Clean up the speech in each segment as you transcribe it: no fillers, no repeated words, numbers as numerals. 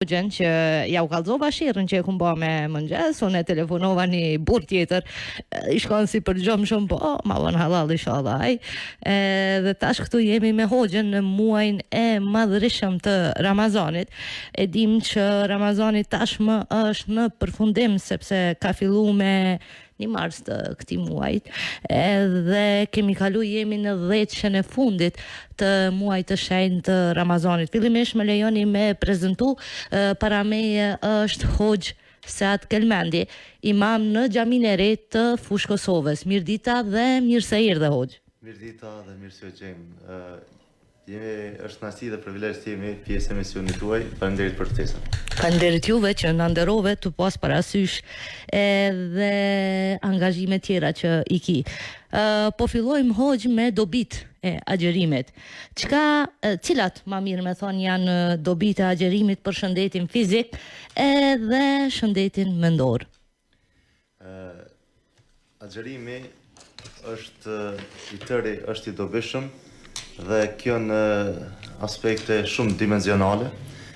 Hoxhën që ja u kallzova sherrin që e kum ba me mëngjes, unë e telefonova një burrë tjetër, i shkon si për gjomë shumë, po, ma bën hallall ishalla ai. Edhe tash këtu jemi me hoxhën në muajin e madhërishëm të Ramazanit. E dim që Ramazani tashmë është në përfundim sepse ka fillu me një mars të këtij muajit, edhe kemi kalu jemi në dhjetëshen e fundit të muajit të shenjtë të Ramazanit. Fillimisht më lejoni me prezentu, para meje është Hoxhë Sead Kelmendi, imam në Xhaminë e Re të Fushë Kosovës. Mirëdita dhe mirë se erdhe Hoxhë. Mirëdita dhe mirë se ju gjejmë. Jemi, është kënaqësi dhe privilegj të jemi pjesë e emisionit tuaj. Faleminderit për ftesën. Faleminderit juve që na nderove tu pas parasysh edhe angazhime tjera që i ki. Uh, po fillojmë hoxhë me dobitë e agjërimit. Çka, cilat ma mirë me thonë janë dobitë e agjërimit për shëndetin fizik edhe shëndetin mendor? Agjërimi është i tëri është i dobishëm dhe kjo në aspekte shumë dimenzionale,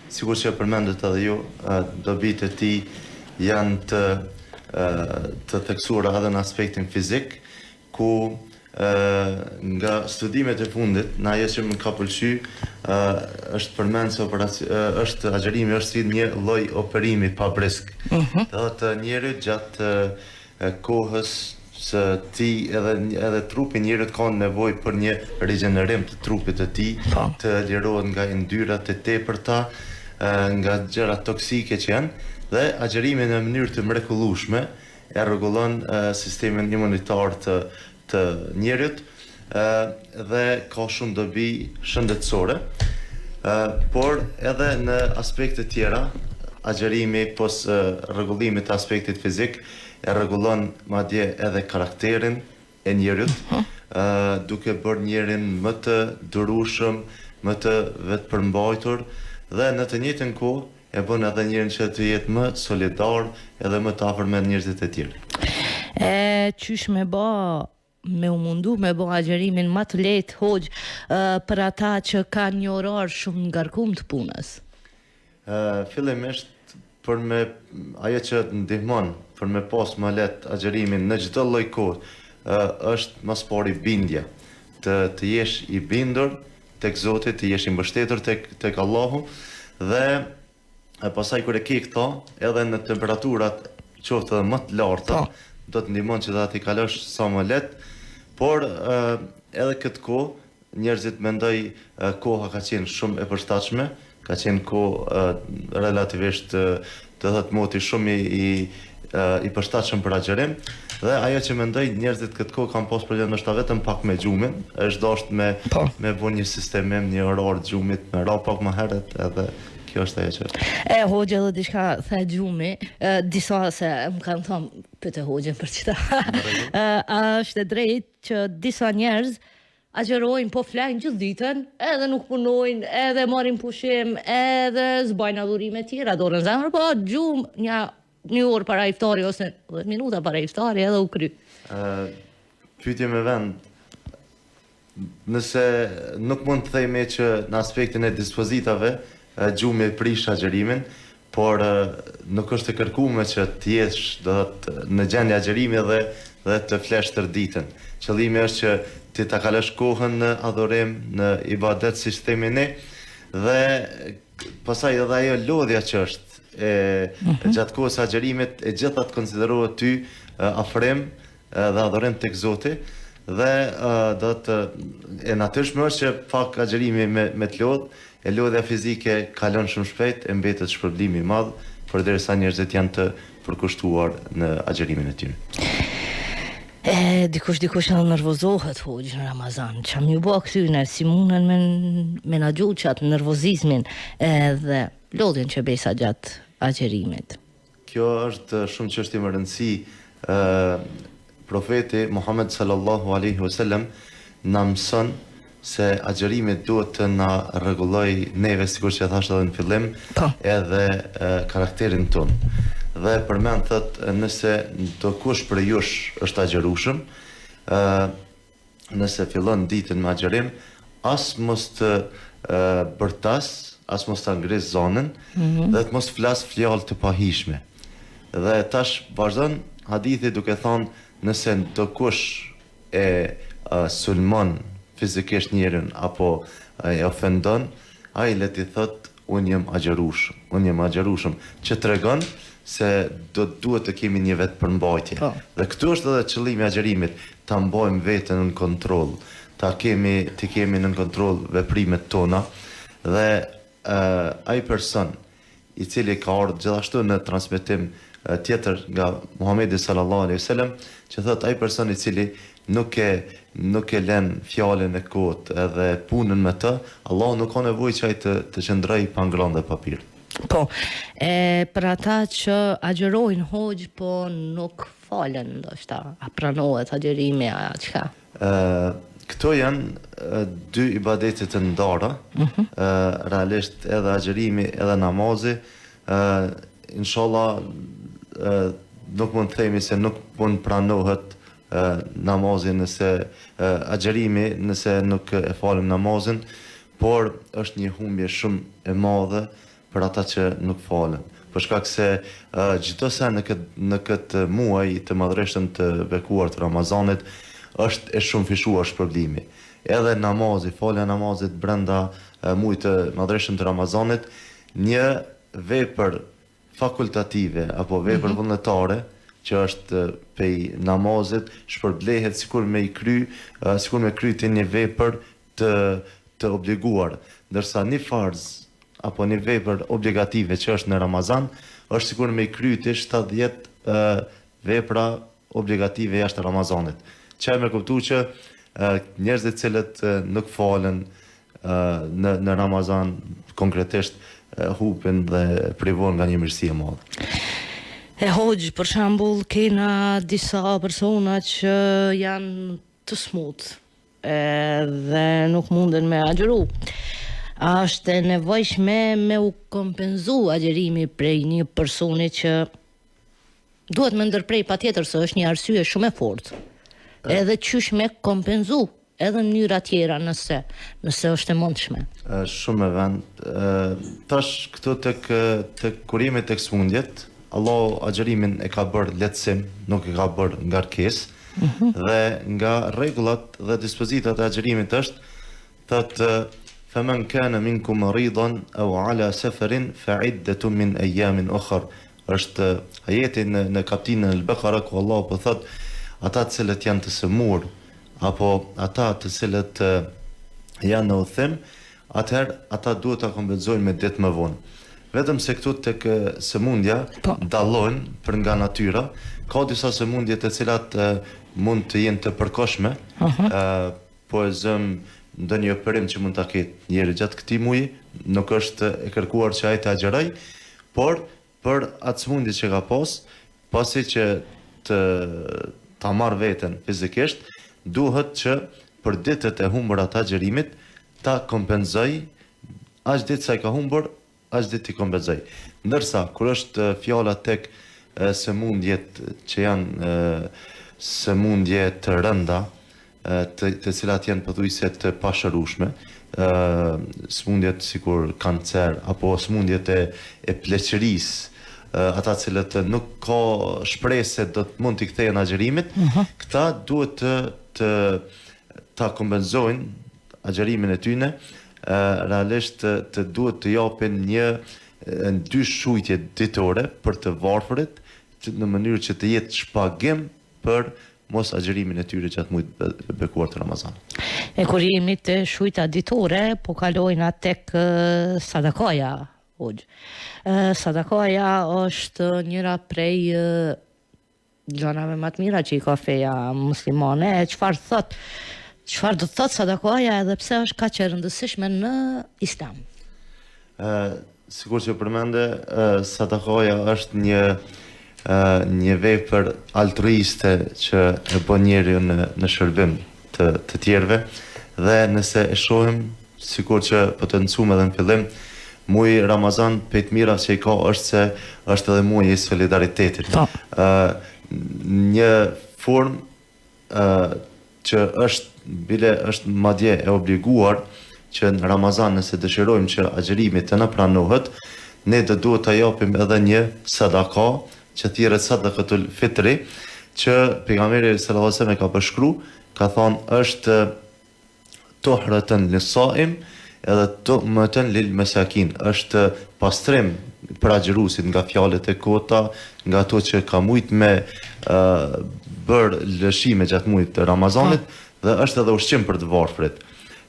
sikur që e përmendët edhe ju, dobitë e tij janë të të theksuara edhe në aspektin fizik, ku nga studimet e fundit, në ajo që më ka pëlqy, është përmend se operaci, është agjërimi është si një lloj operimi pa brisk. Uh mhm. -huh. Do thotë njeriu gjatë kohës së tij edhe edhe trupi i njeriut ka nevojë për një rigjenerim të trupit të tij, po. të lirohet nga yndyrat e tepërta, nga gjërat toksike që janë dhe agjërimi në mënyrë të mrekullueshme e rregullon sistemin imunitar të të njeriut dhe ka shumë dobi shëndetësore, por edhe në aspekte tjera, agjërimi pos rregullimit të aspektit fizik, e rregullon madje edhe karakterin e njeriut, duke bërë njerin më të durueshëm, më të vetëpërmbajtur dhe në të njëjtën kohë e bën edhe njerin që të jetë më solidar edhe më të afër me njerëzit e tjerë. E qysh me ba me u mundu me bo agjërimin ma të lehtë hoxhë për ata që kanë një orar shumë ngarkum të punës? Fillimisht për me ajo që të ndihmon për me pas më lehtë agjërimin në çdo lloj kohe është më së pari bindja. Të të jesh i bindur tek Zoti, të jesh i mbështetur tek tek Allahu dhe e pastaj kur e ke këto, edhe në temperaturat qoftë edhe më të larta, po. do të ndihmon që ta t'i kalosh sa më lehtë, por edhe këtë kohë njerëzit mendoj koha ka qenë shumë e përshtatshme, Ka qenë kohë relativisht do thotë moti shumë i i i përshtatshëm për agjërim dhe ajo që mendoj njerëzit këtë kohë kanë pas problem ndoshta vetëm pak me gjumin, është dashtë me po. me bo një sistemim, një orar të gjumit, me ra pak më herët edhe kjo është ajo që E hoxhë edhe diçka the gjumi, e, disa se më kanë thonë pyete hoxhën për qita. A është e drejtë që disa njerëz Agjërojnë, po flejnë gjithë ditën, edhe nuk punojnë, edhe marrin pushim, edhe s'bajnë adhurime tjera, dorën n'zemër, po gjumë një, një orë para iftari ose 10 minuta para iftari edhe u kry. Ë pyetje me vend. Nëse nuk mund të themi që në aspektin e dispozitave gjumi e prish agjërimin, Por nuk është e kërkume që të jesh, do thotë, në gjendje agjërimi dhe dhe të flesh tërë ditën. Qëllimi është që ti ta kalosh kohën në adhurim, në ibadet siç themi ne, dhe pastaj edhe ajo lodhja që është e mhm. gjatë kohës së agjërimit e gjitha të konsiderohet ty afrim dhe adhurim tek Zoti dhe do të e natyrshme është që pak agjërimi me me të lodh, e lodhja fizike kalon shumë shpejt e mbetet shpërblimi i madh përderisa njerëzit janë të përkushtuar në agjërimin e tyre. E dikush dikush edhe nervozohet hoxhë në Ramazan. Ça me ju bo këtyne si munden me menaxhu qat nervozizmin edhe lodhjen që besa gjatë agjërimit. Kjo është shumë çështje me rëndësi ë Profeti Muhamed sallallahu alejhi ve sellem na mëson se agjërimi duhet të na rregullojë neve sikur që e thashë edhe në fillim po. edhe e, karakterin tonë. Dhe përmend thotë nëse ndokush prej jush është agjërueshëm, ë nëse fillon ditën me agjërim, as mos të bërtas. as mos ta ngris zanin mm -hmm. dhe të mos flas fjalë të pahijshme. Dhe tash vazhdon hadithi duke thonë nëse ndokush e sulmon fizikisht njerin apo e ofendon, ai le t'i thotë unë jam agjërushëm, unë jam agjërushëm, që tregon se do të duhet të kemi një vetëpërmbajtje. Po. Dhe këtu është edhe qëllimi i agjërimit, ta mbajmë veten nën kontroll, ta kemi, t'i kemi nën kontroll veprimet tona dhe ai person i cili ka ardhur gjithashtu në transmetim tjetër nga Muhamedi sallallahu alejhi ve selem, që thotë ai person i cili nuk e nuk e len fjalën e kotë edhe punën me të, Allahu nuk ka nevojë që ai të të qëndrojë pa ngrënë dhe pa pirë. Po, e për ata që agjërojnë hoxhë po nuk falen ndoshta, a pranohet agjërimi a çka? Këto janë dy ibadete të ndara, mm -hmm. realisht edhe agjërimi edhe namazi, inshallah nuk mund të themi se nuk mund pranohet namazi nëse agjërimi nëse nuk e falim namazin, por është një humbje shumë e madhe për ata që nuk falen, për shkak se çdo send në këtë në këtë muaj të madhërishëm të bekuar të Ramazanit është e shumëfishuar shpërblimi. Edhe namazi, falja e namazit brenda muajit të madhërishëm të Ramazanit, një vepër fakultative apo vepër mm -hmm. vullnetare që është pej namazit, shpërblehet sikur me i kry, sikur me kry ti një vepër të të obliguar, ndërsa një farz apo një vepër obligative që është në Ramazan, është sikur me i kry ti 70 vepra obligative jashtë Ramazanit. Që me kuptu që njerëzit të cilët nuk falen në në Ramazan konkretisht hupin dhe privohen nga një mirësi e madhe. E hoxhë, për shembull, kena disa persona që janë të smut, edhe nuk munden me agjëru. A është e nevojshme me u kompenzu agjërimi prej një personi që duhet me ndërpre patjetër se është një arsye shumë e fortë. Edhe qysh me kompenzu edhe në mënyra tjera nëse nëse është e mundshme. Është shumë me vend. Tash këtu tek tek kur jemi tek sëmundjet, Allahu agjërimin e ka bërë lehtësim, nuk e ka bërë ngarkesë. Dhe nga rregullat dhe dispozitat e agjërimit është, thotë, Femen kane minkum maridan au ala seferin fe iddetun min ejamin ukhar. Është ajeti në në kaptinën El Bekara ku Allahu po thotë, ata të cilët janë të sëmurë apo ata të cilët janë në udhëtim, atëherë ata duhet ta kompenzojnë me ditë më vonë. Vetëm se këtu tek sëmundja po. dallojnë për nga natyra, ka disa sëmundje të cilat mund të jenë të përkohshme, uh -huh. ë po e zëm ndonjë operim që mund ta ketë njeri gjatë këtij muaji, nuk është e kërkuar që ai të agjërojë, por për atë sëmundje që ka pas, pasi që të ta marrë veten fizikisht, duhet që për ditët e humbura të agjërimit ta kompenzojë aq ditë sa i ka humbur, aq ditë t'i kompenzojë. Ndërsa kur është fjala tek sëmundjet që janë sëmundje të rënda, të, të cilat janë pothuajse të pashërueshme, ë sëmundjet sikur kancer apo sëmundjet e e pleqërisë, ata të cilët nuk ka shpresë se do të mund t'i kthehen agjërimit, uh mhm. -huh. këta duhet të të ta kompenzojnë agjërimin e tyne, realisht të, të duhet të japin një dy shujtje ditore për të varfërit, që në mënyrë që të jetë shpagim për mos agjërimin e tyre gjatë muajit të bekuar të Ramazanit. E kur jemi te shujta ditore, po kalojna tek sadakaja, hoxhë. Sadakaja është njëra prej gjanave ma të mira që i ka feja muslimane, e çfarë thot, çfarë do të thot sadakaja edhe pse është kaq e rëndësishme në islam? Ë, sikur që përmende, sadakaja është një një vepër altruiste që e bën njeriu në në shërbim të të tjerëve dhe nëse e shohim sikur që potencuam edhe në fillim, muaji Ramazan prej të mirave që i ka është se është edhe muaji i solidaritetit. Po. Ë një formë ë që është bile është madje e obliguar. që në Ramazan nëse dëshirojmë që agjërimi të na pranohet, ne do duhet ta japim edhe një sadaka që thirret sadakatul fitri, që pejgamberi sallallahu alajhi wasallam e ka përshkru, ka thonë është Tuhreten lis-saim edhe tu'meten lil mesakin, është pastrim për agjëruesit nga fjalët e kota, nga ato që ka mujt me bërë lëshime gjatë muajit të Ramazanit dhe është edhe ushqim për të varfrit.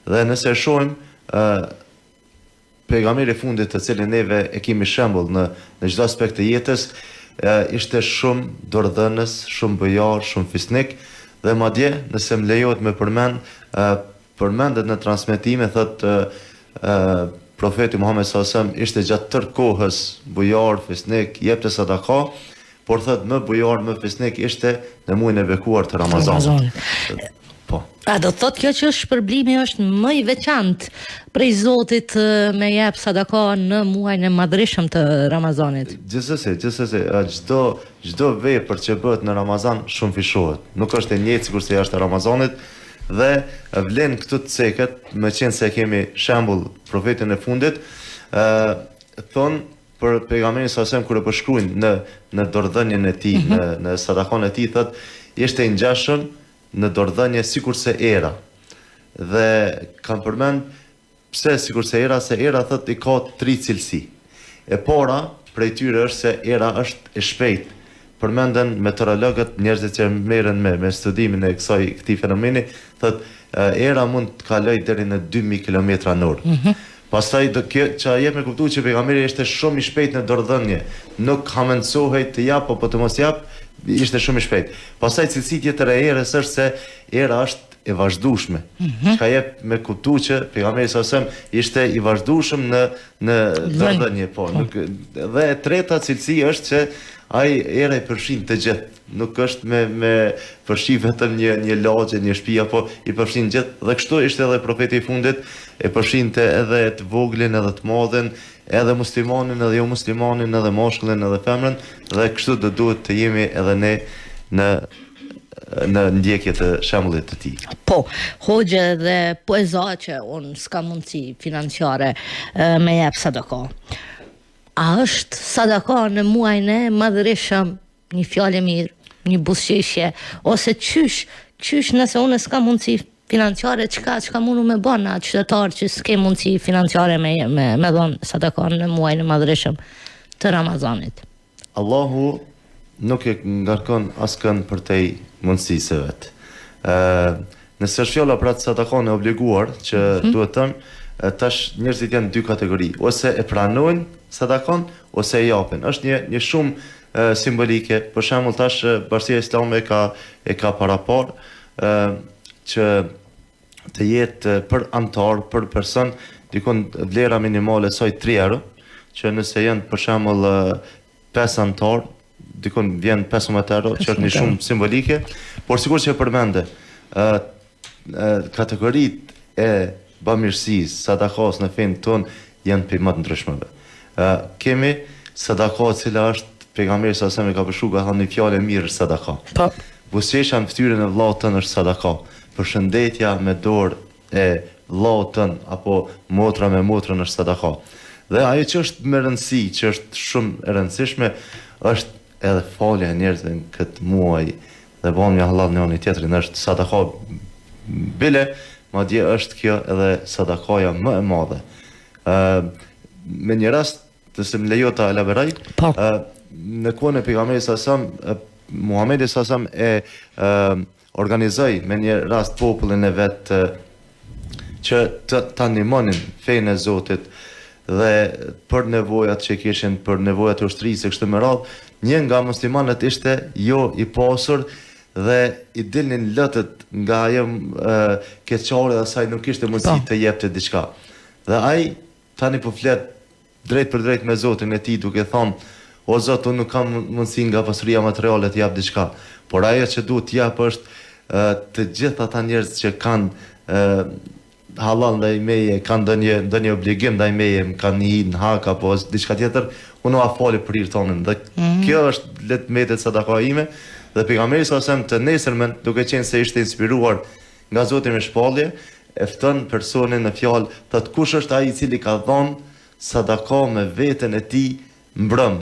Dhe nëse e shohim Pejgamberi i fundit të cilin neve e kemi shembull në në çdo aspekt të jetës, ishte shumë dorëdhënës, shumë bujar, shumë fisnik dhe madje, nëse më lejohet me përmend, përmendet në transmetime thotë Profeti Muhammed sallallahu alejhi ve sellem ishte gjatë tërë kohës bujar, fisnik, jepte sadaka, por thotë më bujar, më fisnik ishte në muajin e bekuar të Ramazanit. Po. A do të thotë kjo që shpërblimi është më i veçantë prej Zotit me jep sadaka në muajin e madhërishëm të Ramazanit? Gjithsesi, gjithsesi, çdo çdo vepër që bëhet në Ramazan shumëfishohet. Nuk është e njëjtë sikurse jashtë Ramazanit dhe vlen këtu të ceket, meqenëse e kemi shembull profetin e fundit, ë thonë Për pejgamberin sallallahu alajhi wasallam kur e përshkruajnë në në dorëdhënien e tij, mm -hmm. në në sadakon e tij thotë ishte i ngjashëm në dorëdhënie sikurse era. Dhe kanë përmend pse sikurse era, se era thotë i ka tri cilësi. E para prej tyre është se era është e shpejtë. Përmenden meteorologët, njerëzit që merren me me studimin e kësaj këtij fenomeni, thotë era mund të kalojë deri në 2000 kilometra në orë. Mm -hmm. Pastaj do kjo që jep me kuptu që pejgamberi ishte shumë i shpejtë në dorëdhënie, nuk hamendësohej të jap apo të mos jap, ishte shumë i shpejtë. Pastaj cilësi tjetër e erës është se era është e vazhdueshme, mm -hmm. çka jep me kuptu që pejgamberi sallallahu alajhi wasallam ishte i vazhdueshëm në në dorëdhënie, po, po. Nuk dhe e treta cilësi është që ai era i përfshin të gjithë. Nuk është me me përfshi vetëm një një lagje, një shtëpi apo i përfshin gjithë dhe kështu ishte edhe profeti i fundit e përfshinte edhe të voglin edhe të madhin, edhe muslimanin edhe jo muslimanin, edhe mashkullin edhe femrën dhe kështu do duhet të jemi edhe ne në në ndjekje të shembullit të tij. Po, hoxhë dhe po e za që unë s'kam mundësi financiare me jep sadaka. A është sadaka në muajin e madhërishëm një fjalë e mirë, një buzëqeshje, ose qysh, qysh nëse unë s'kam mundësi financiare, çka, çka mundu me bo na qytetarë që s'ke mundësi financiare me, me, me dhonë sadaka në muajin e madhërishëm të Ramazanit. Allahu nuk e ngarkon askënd përtej mundësisë së vet. Ë nëse është fjala për atë sadakanë e obliguar që mm -hmm. duhet të thënë, tash njerëzit janë dy kategori, ose e pranojnë sadakon ose e japin. Është një një shumë simbolike. Për shembull tash Bashkësia Islame e ka e ka paraparë ë që të jetë për anëtar, për person, dikun vlera minimale e saj 3 euro, që nëse janë për shembull 5 anëtar, dikun vjen 15 euro, që është një shumë simbolike, por sikur që e përmende, ë kategoritë e bamirësisë, sadakas në fenë tonë janë prej më të ndryshmeve. Ë kemi sadaka e cila është pejgamberi sa selam e ka përshkruar ka thënë një fjalë e mirë është sadaka. Po. Buzëqeshja në fytyrën e vëllaut tënd është sadaka. Përshëndetja me dorë e vëllaut tënd apo motra me motrën është sadaka. Dhe ajo që është me rëndësi, që është shumë e rëndësishme, është edhe falja e njerëzve në këtë muaj dhe bamja hallall njëri tjetrin është sadaka bile, madje është kjo edhe sadakaja më e madhe. Ë me një rast, nëse më lejo ta elaboroj, po. ë në kohën e pejgamberit sa sam Muhamedi sa sam e ë organizoi me një rast popullin e vet që të ta ndihmonin fenë e Zotit dhe për nevojat që kishin, për nevojat e ushtrisë e kështu me radhë, një nga muslimanët ishte jo i pasur dhe i dilnin lotët nga ajo keqardhja se ai nuk kishte mundësi po. të jepte diçka. Dhe ai tani po flet drejtpërdrejt me Zotin e tij duke thënë, O Zot, unë nuk kam mundësi nga pasuria materiale të jap diçka, por ajo që duhet të jap është të gjithë ata njerëz që kanë hallall ndaj meje, kanë ndonjë ndonjë obligim ndaj meje, më kanë hi në hak apo diçka tjetër, unë ua fali për hir tëndin. Dhe mm -hmm. kjo është le të mbetet sadaka ime. Dhe pejgamberi sa selam të nesërmen, duke qenë se ishte inspiruar nga Zoti me shpallje, e fton personin në fjalë, thotë kush është ai i cili ka dhënë sadaka me veten e tij mbrëm,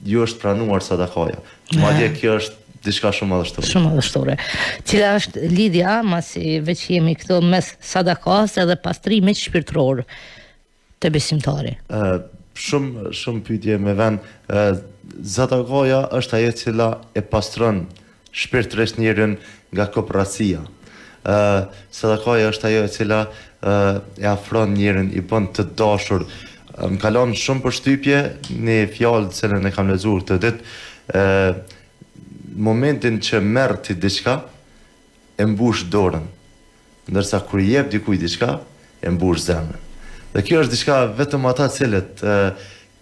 ju është pranuar sadakaja. Madje kjo është diçka shumë madhështore. Shumë madhështore. Cila është lidhja, masi veç jemi këtu mes sadakasë edhe pastrimit shpirtëror te besimtari? Ë shumë shumë pyetje me vend. Ë sadakaja është ajo e cila e pastron shpirtërisht njerin nga koprracia. Ë sadakaja është ajo e cila ë e afron njerin, i bën të dashur. Më ka lënë shumë përshtypje një fjalë të cilën e kam lexuar këtë ditë, ë momentin që merr ti diçka, e mbush dorën, ndërsa kur i jep dikujt diçka, e mbush zemrën. Dhe kjo është diçka vetëm ata të cilët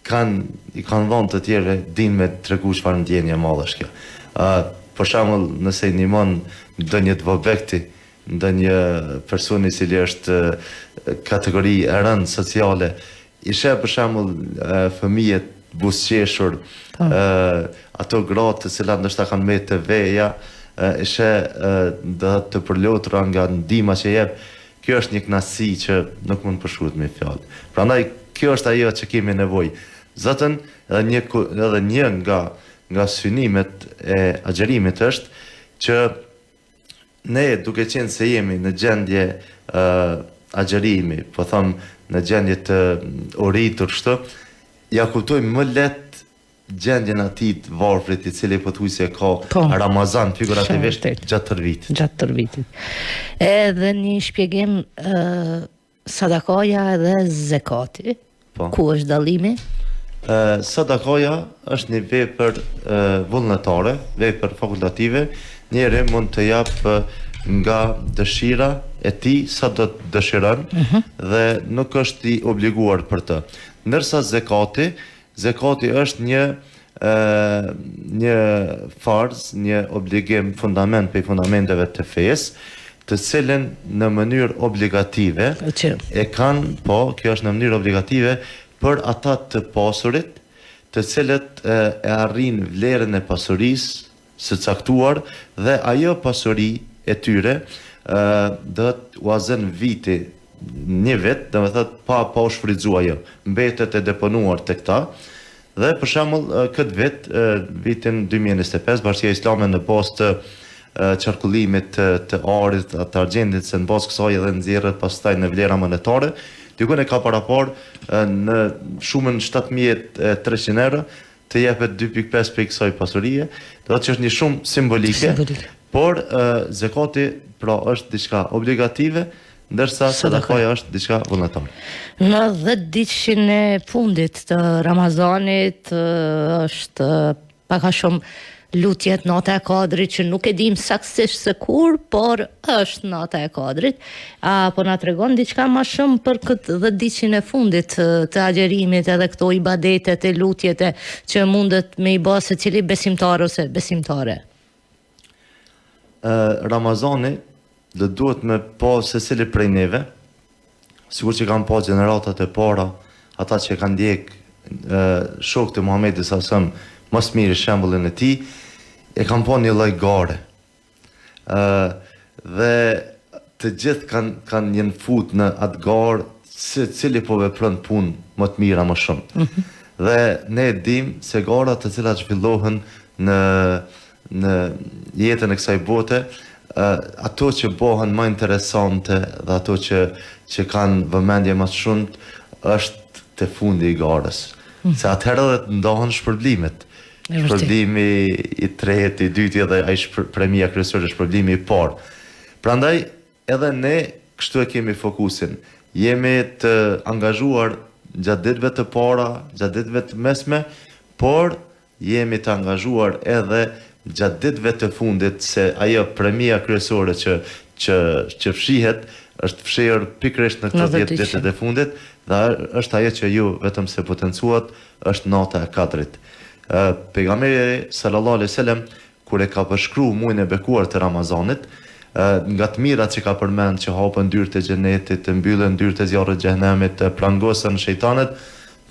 kanë i kanë dhënë të tjerëve dinë me tregu çfarë ndjenje e madhe është kjo. Ë për shembull, nëse i ndihmon ndonjë të vobekti, ndonjë person i cili është kategori e rëndë sociale, i sheh për shembull fëmijët buzëqeshur, po. ë ato gratë të cilat ndoshta kanë mbetë të veja, i sheh do të përlotura nga ndihma që jep, Kjo është një kënaqësi që nuk mund të përshkruhet me fjalë. Prandaj kjo është ajo që kemi nevojë. Zaten edhe një edhe një nga nga synimet e agjërimit është që ne duke qenë se jemi në gjendje ë agjërimi, po them në gjendje të uritur kështu, ja kuptojmë më lehtë gjendjen e atij të varfrit i cili pothuajse ka po, Ramazan figurativisht gjatë tërë vitit. Gjatë tërë vitit. Edhe një shpjegim ë sadakaja edhe zekati. Po. Ku është dallimi? Ë sadakaja është një vepër vullnetare, vepër fakultative, njeri mund të japë nga dëshira e tij sa do të dëshiron uh mhm. -huh. dhe nuk është i obliguar për të. Ndërsa zekati Zekati është një një farz, një obligim fundament prej fundamenteve të fesë, të cilën në mënyrë obligative e kanë, po, kjo është në mënyrë obligative për ata të pasurit, të cilët e, e arrijnë vlerën e pasurisë së caktuar dhe ajo pasuri e tyre ë do të ua zën viti një vit, domethënë pa pa u shfrytëzu ajo, mbetet e deponuar tek ta. Dhe për shembull këtë vit, vitin 2025, Bashkësia Islame në bazë të qarkullimit të, të arit, të argjendit, se në bazë kësaj edhe nxjerret pastaj në vlera monetare, dikun e ka paraparë në shumën 7300 euro, të jepet 2.5 prej kësaj pasurie, do të thotë që është një shumë simbolike, simbolike. por uh, zekati pra është diçka obligative, ndërsa sadakaja është diçka vullnetare. Në 10 ditëshin e fundit të Ramazanit është pak a shumë lutjet nata e kadrit që nuk e dim saktësisht se kur, por është nata e kadrit. A po na tregon diçka ma shumë për këtë dhjetëditëshin e fundit të agjërimit edhe këto ibadetet e lutjet e që mundet me i ba secili besimtar ose besimtare? Ë Ramazani do duhet me pa secili prej neve, sikur që kanë pa gjeneratat e para, ata që kanë ndjek shokët e Muhamedit sallallahu alajhi wasallam, më së miri shembullin e tij, e kanë pa një lloj gare. Ë dhe të gjithë kanë kanë janë fut në atë garë secili po vepron punë më të mira më shumë. Mm -hmm. Dhe ne e dim se garat të cilat zhvillohen në në jetën e kësaj bote, ato që bëhen më interesante dhe ato që që kanë vëmendje më të shumtë është te fundi i garës. Mm. Se atëherë edhe të ndahen shpërblimet. Shpërblimi i tretë, i dyti dhe ai shpër, premia kryesore shpërblimi i parë. Prandaj edhe ne kështu e kemi fokusin. Jemi të angazhuar gjatë ditëve të para, gjatë ditëve të mesme, por jemi të angazhuar edhe gjatë ditëve të fundit se ajo premia kryesore që që që fshihet është fshehur pikërisht në këto 10 ditët e fundit dhe është ajo që ju vetëm se potencuat është nata e Kadrit. Pejgamberi sallallahu alejhi wasallam kur e ka përshkru muajin e bekuar të Ramazanit, nga të mirat që ka përmend që hapen dyert e xhenetit, mbyllen dyert e zjarrit të xhehenemit, prangosen shejtanët,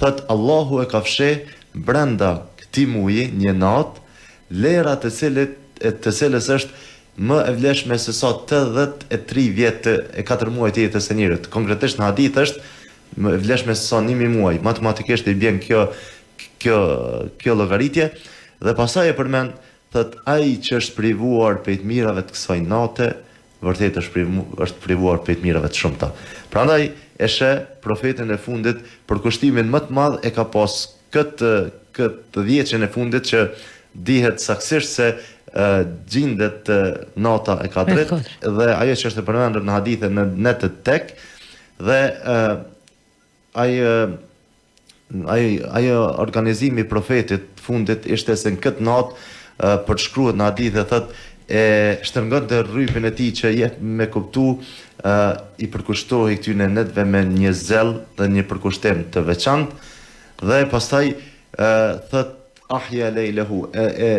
thotë Allahu e ka fsheh brenda këtij muaji një natë, vlera të cilit të cilës është. më e vlefshme se sa 83 vjet e 4 muaj të jetës së njeriut. Konkretisht në hadith është më e vlefshme se sa 1000 muaj. Matematikisht i bjen kjo kjo kjo llogaritje dhe pastaj e përmend thotë ai që është privuar prej të mirave të kësaj nate vërtet është privu, është privuar prej të mirave të shumta. Prandaj e sheh profetin e fundit përkushtimin më të madh e ka pas këtë këtë dhjetëshin e fundit që dihet saktësisht se gjindet nata e Kadrit dhe ajo që është e përmendur në hadithe në netët tek dhe ai ai ajo organizimi i profetit të fundit ishte se në këtë natë përshkruhet në hadithe thot e shtërngonte rrypin e tij që jep me kuptu i përkushtohej këtyne netëve me një zell dhe një përkushtim të veçantë dhe pastaj thot Ahja lejlehu, e e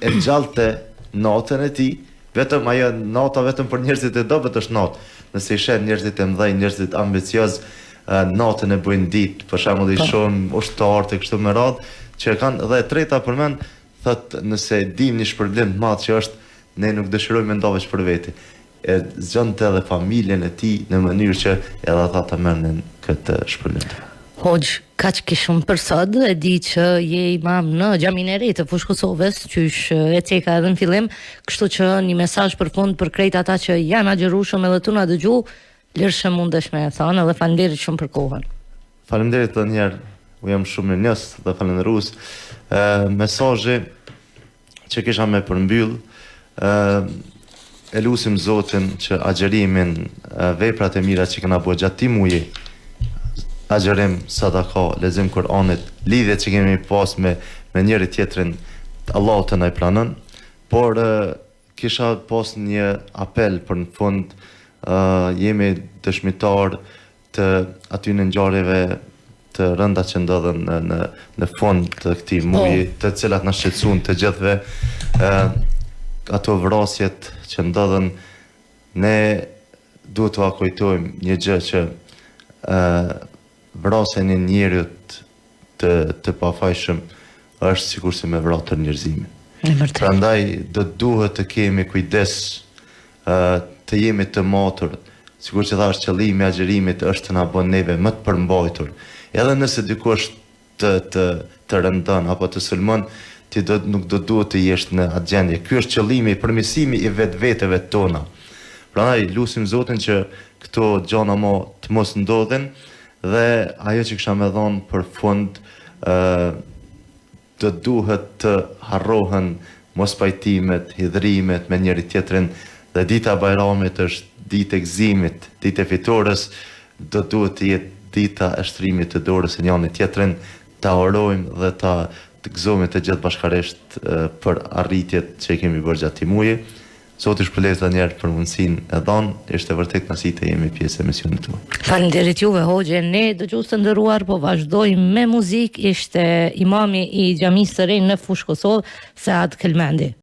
e ngjallte natën e tij, vetëm ajo nata vetëm për njerëzit e dobët është natë. Nëse i sheh njerëzit e mëdhenj, njerëzit ambicioz, natën e bëjnë ditë, për shembull i po. shohim ushtarët e kështu me radhë, që e kanë dhe e treta përmend, thotë nëse dim një shpërblim të madh që është ne nuk dëshirojmë me nda veç për veti. E zgjonte edhe familjen e tij në mënyrë që edhe ata ta merrnin këtë shpërblim. Hoxhë, kaq kishim për sot, e di që je imam në xhaminë e re të Fushë Kosovës, qysh e ceka edhe në fillim, kështu që një mesazh për fund për krejt ata që janë agjërueshëm edhe tu na dëgju, lirshëm mundesh me e thanë edhe faleminderit shumë për kohën. Faleminderit edhe një herë, u jam shumë mirënjohës dhe falënderues. Ë mesazhi që kisha me përmbyll, ë e lusim Zotin që agjërimin, veprat e mira që kena bo gjatë këtij muaji, agjërim, sadaka, lexim Kur'anit, lidhjet që kemi pas me me njëri tjetrin, Allahu të na i pranon, por kisha pas një apel për në fund, ë jemi dëshmitar të atyne ngjarjeve të rënda që ndodhën në në në fund të këtij po. muaji, të cilat na shqetësuan të gjithëve, ë ato vrasjet që ndodhën ne duhet t'ua kujtojmë një gjë që ë vrasja e një njeriu të të pafajshëm është sikurse me vra tërë njerëzimin. Prandaj do të duhet të kemi kujdes të jemi të matur, sikur që thashë qëllimi i agjërimit është të na bën neve më të përmbajtur. Edhe nëse dikush të të të rëndon apo të sulmon, ti do nuk do duhet të jesh në atë gjendje. Ky është qëllimi, përmirësimi i vetveteve tona. Prandaj lusim Zotin që këto gjana mo të mos ndodhin dhe ajo që kisha me dhonë për fund ë Do duhet të harrohen mospajtimet, hidhërimet me njëri-tjetrin dhe dita e Bajramit është ditë e gëzimit, ditë e fitores, do duhet të jetë dita e shtrimit të dorës së njani-tjetrin, ta urojmë dhe ta të gëzohemi të gjithë bashkarisht për arritjet që i kemi bërë gjatë këtij muaji. Zoti ju shpërbleftë edhe një herë për mundësinë e dhënë, ishte vërtet kënaqësi të jemi pjesë e emisionit tuaj. Faleminderit juve hoxhë, ne dëgjues të nderuar po vazhdojmë me muzikë, ishte imami i xhamisë së re në Fushë Kosovë, Sead Kelmendi.